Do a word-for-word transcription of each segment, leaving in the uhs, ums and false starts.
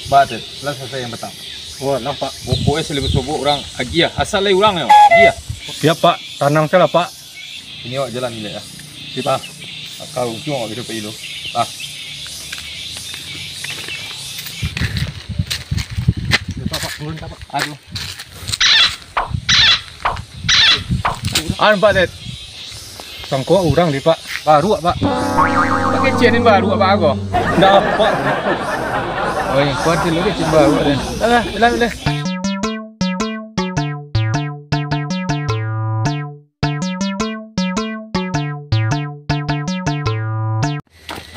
Pak, Tet, lah salasai nan patang. Oh, lah, Pak. Pokoknyo, salibuah subuah urang agiah. Asal lai urang yo, agiah. Siap, Pak. Tanang sajolah, Pak. Kini awak jalan dulu, yo. Siap, Pak. Kau cuma awak hidup dulu. Ah. Siap, Pak. Turun, Pak. Aduh. Anu, Pak, Tet. Sangko urang di, Pak. Baru, Pak. Pakai cienin baru, Pak, aku. Ndak, Pak. Oh, yang kuat dulu, kecil baru, Tet. Alah, alah, alah.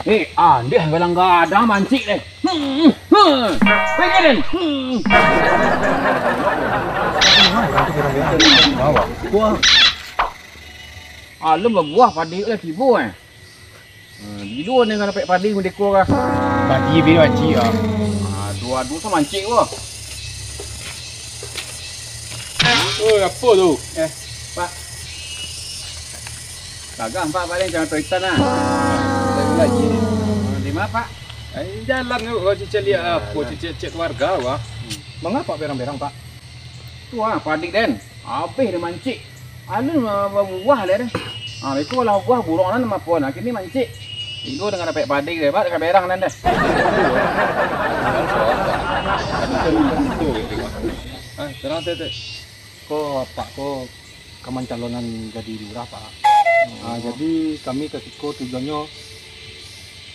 Eh, andeh gadang-gadang mancik deh. Hmm, hmm. Pergi, Den. Hmm. Wah. Alun babuah padi lah tibo, eh. Hmm, tibo ni kan dapek padi merdeka kah? Padi bini mancik, ah. Aduh, aduh, sa mancik ko. Oi, apo tu? Eh, Pak. Gagah, Pak, Pak, ni jangan toitan, ah. Lagi. Di ma, Pak? Eh, jalan tu, kau cicak lihat apo, cicak-cicak warga, wah. Manga Apak berang-berang, Pak? Tu, ah, padi den. Abih den mancik. Alun, ah, babuah lai deh. Ah, beko lah buah burung nan mapo, nah, kini mancik. Tibo dengan dapek padi deh, Pak, dengan berang nan deh. Ah, terang, Tet, Tet. Ko Apak ko ka mancalonan jadi lurah, Pak. Ah, jadi kami ka siko tujuannyo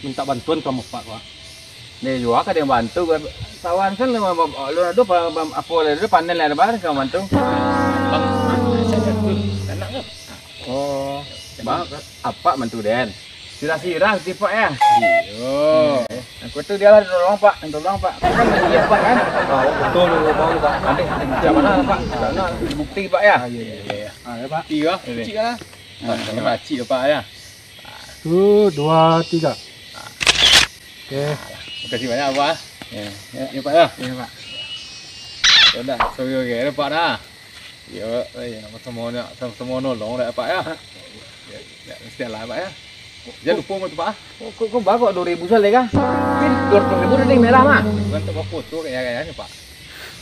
mintak bantuan ka Apak, Pak. Deh, jua ka den bantu, kawan kan, lu ado pa-, pa-, apo lah, ado panel lah, ado barang ka bantu. Bang, anak tu, anak tu. Oh, Bang, Apak bantu den. Sirah-sirah tipak ya. Iyo. Aku tu dia lah tolong, Pak, tolong, Pak. Kan dia, Pak, kan? Ah, betul, betul, Pak. Ada, ada macam mana, Pak? Ada bukti, Pak, ya? Ah, iya, iya, iya. Ah, ya, Pak. Iya, kecil lah. Ah, ini makcik, Pak, ya. Satu, dua, tiga. Oke. Makasih banyak, Pak. Ya, ya. Ya, Pak, ya. Iya, Pak. Ya udah, sorry, oke, ya, Pak, dah. Yo, eh, samo-samo nak, samo-samo nolong dah, Pak, ya. Ya, ya, mesti lah, Pak, ya. Jangan lupa, Pak, ah. Kok, kok, kok bawa dua ribu saja, kah? Tapi dua ratus ribu tadi merah, mah. Bukan untuk foto kayak-kayaknya, Pak.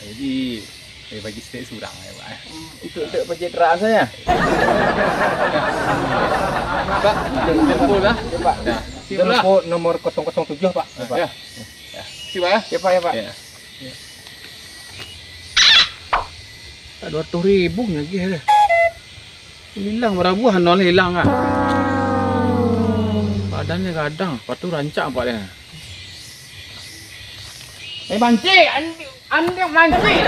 Jadi, eh, bagi stek surang ya, Pak, ya. Hmm, itu untuk pencitraan saja. Pak, jangan lupa lah. Ya, Pak. Ya, jangan lupa nomor kosong kosong tujuh, Pak. Ya, Pak. Ya. Ya. Terima kasih, Pak, ya. Ya, Pak, ya, Pak. Ya. Tak dua ratus ribu lagi, eh. Hilang barabuah, nol hilang, ah. Badannyo gadang, sepatu rancak, Pak, dia. Eh, mancik, andik, andik mancik.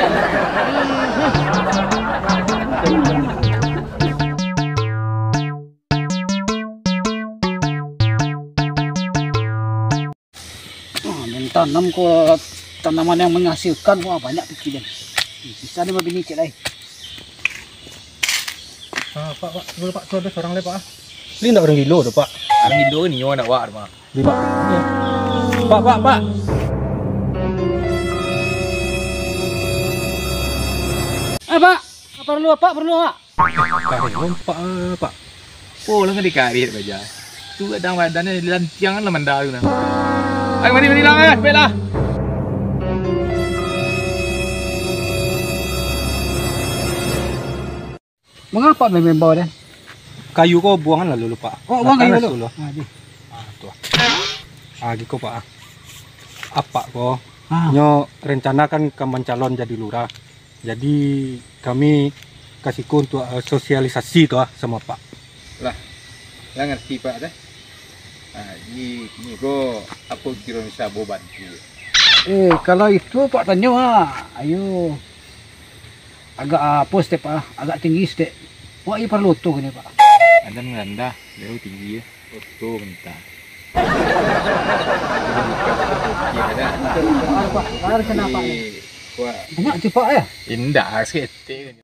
Ah, den tanam ko tanaman yang menghasilkan, wah, banyak piti den. Bisa den babini ciek lai. Ah, Pak, Pak, tunggu, Pak, tu ado surang lai, Pak, ah. Ni ndak urang gilo tu, Pak. Urang gilo ni, nyo nak wak, Pak. Ni, Pak. Ni. Pak, Pak, Pak. Ah, Pak, perlu, Pak, perlu, Pak. Karuang, Pak, eh, Pak. Oh, lah ka dikarit baja. Tu gadang badannyo dilantiang lah manda tu nah. Ayo, mari, mari lah, eh, sepek lah. Manga Apak maimbau deh? Kayu ko buangan lalu, Pak. Oh, buang kayu lalu. Ah, di. Ah, tu. Ah, giko, Pak. Apak ko, ah, nyo rencana kan ka mancalon jadi lurah. Jadi, kami ka siko untuk, eh, sosialisasi tu ah, samo Apak. Lah, lah ngarti Apak dah. Ah, jadi, kini ko, apo kiro bisa ambo bantu? Eh, kalau itu Apak tanyo ah, ayo. Agak, ah, apo step ah, agak tinggi step. Wak, iyo paralu tu kini, Pak. Adan randah, jauh tinggi ya. Oto mentah. Iya, dah. Betul, betul. Ada, Pak. Ada rencana apa, nih? Wah. Banyak tu, Pak, ya? Indah, seketek.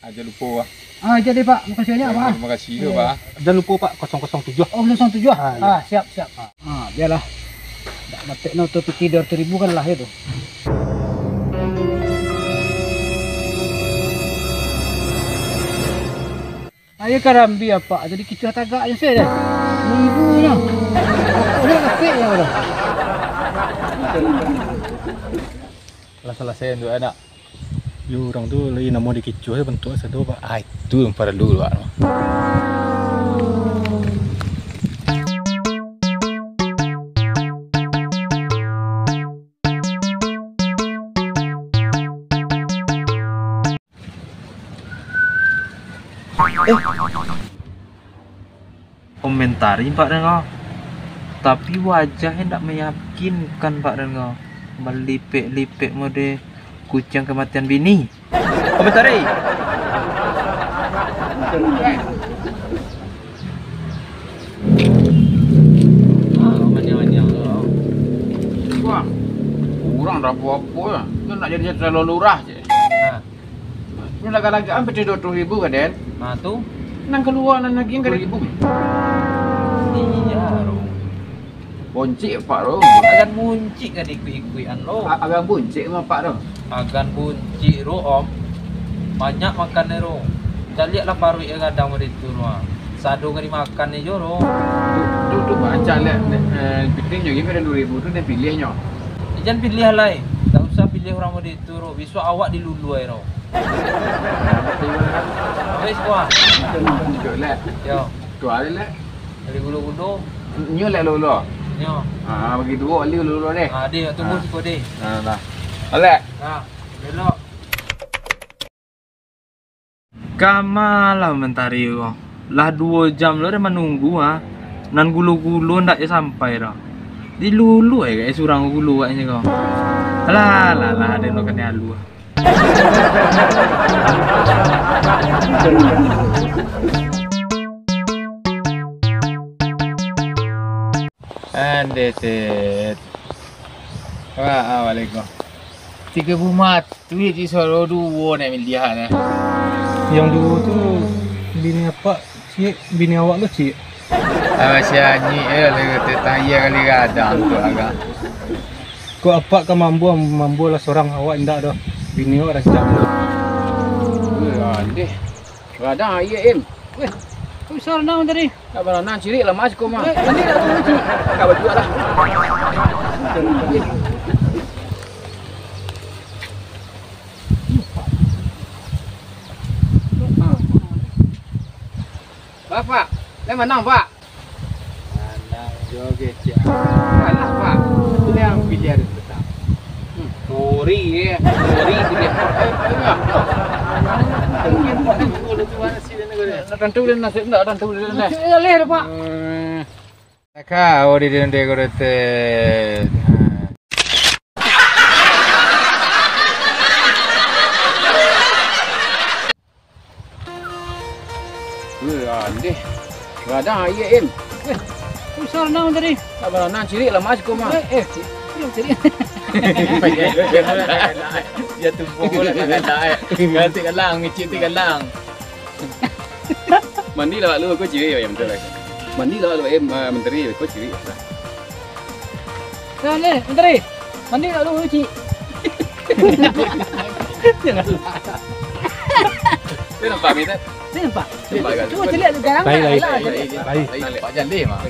Aja lupa, Pak. Ah, jadi, Pak. Makasih banyak, Pak. Terima kasih, iya, Pak. Jangan lupa, Pak, kosong kosong tujuh. Oh, kosong kosong tujuh. Ah, iya. Ah, siap, siap. Ah, biarlah. Dak dapek no tu piti dua ratus ribu kan lah itu. Ayo karambia, Pak. Jadi kicuah tagaknyo sajo deh. Minggunyo. Pokoknyo apik nyo tu. Lah salasai untuak anak. Yo, urang tu lai namo dikicuah, bantuak sado, Pak. Ah, itu yang paralu, Pak. Eh. Komentari, Pak, den ko. Tapi wajahnyo ndak meyakinkan, Pak, den ko. Malipek-lipek mode kuciang kematian bini. Komentari. Wah, urang dah apo-apo yo. Tu nak jadi calon lurah je. Nah. Nyo lagak-lagak ampia tujuah ratuih ribu ka den. Nah, tu. Nan kalua nan agiah ka ribu. Iya, Ro. Buncik, Pak, Ro. Agan buncik ka diikuik-ikuikan, Ro. A-, agan buncik mah, Pak, Ro. Agan buncik, Ro, Om. Banyak makan, Ro. Caliaklah paruik gadang mode tu, Ro. Sado ka dimakan jo, Ro. Tu, tu, tu, Pak, caliak, eh, pitih nyo giko, den duo ribu tu, den piliah nyo. Jan piliah lai. Tak usah piliah urang mode tu, Ro. Bisuak awak diluluai, Ro. Habis, kuah. Cukup, Lek. Yo. Tu ari, Lek. Dari gulo-gulo. Nyo, Lek, gulo-gulo. Nyo. Ah, bagi duo, bali gulo-gulo deh. Ah, deh, tunggu siko deh. Ah, nah. Lek. Nah, belok. Kama lah Mentari ko. Lah duo jam lo den manunggu, ah. Nan gulo-gulo ndak je sampai doh. Diluluai gak surang gulo agaknyo ko. Alah, alah, alah, den lo kanai alu. Ande, Tet. Wah, waalaikum. Tigo bumat. Tu je, Cik, sado duo nak miliah nak. Yang duo tu bini apak, Cik, bini awak ke, Cik? Ah, masih anyik je lah, kata tayar kali gadang tu agak. Kok apak ka mambuah, mambuah lah sorang, awak indak doh. Bini awak rancak tu. Weh, andeh. Gadang aia, Im. Weh, kok bisa ranang tadi? Tak baranang, cirik lah, Mas, kau mah. Eh, ini lah, Mas. Tak bajual lah. Bapak, lai manang, Pak? Manang jo kecek. Kalah, Pak. Itu yang pilihan tetap. Hmm, kuri, eh. Kuri pilihan. Eh, eh, ya. Tantu dia nasib, tak tantu dia nasib. Nasib dia leh, Pak. Eh. Kau di dende kau rete. Weh, andeh. Gadang aia, Im. Eh, kok bisa ranang tadi? Tak baranang, cirik lah, Mas, kau mah. Eh, eh, cirik, cirik. Ya, tumpuak pula, tak galak, eh. Ganti galang, ngicik ti galang. Mandi lah, Pak, lu, kau cirik, ya, betul lah. Mandi lah, Pak, lu, eh, ma-, Menteri, kau cirik lah. Dah, ni, Menteri. Mandi lah, lu, cik. Dia nampak, Mit, tak? Dia nampak? Nampak, kan? Cuba caliak tu, garang. Lain, lain, lain, lain, lain. Lain, lain. Pak Jalil, Mak.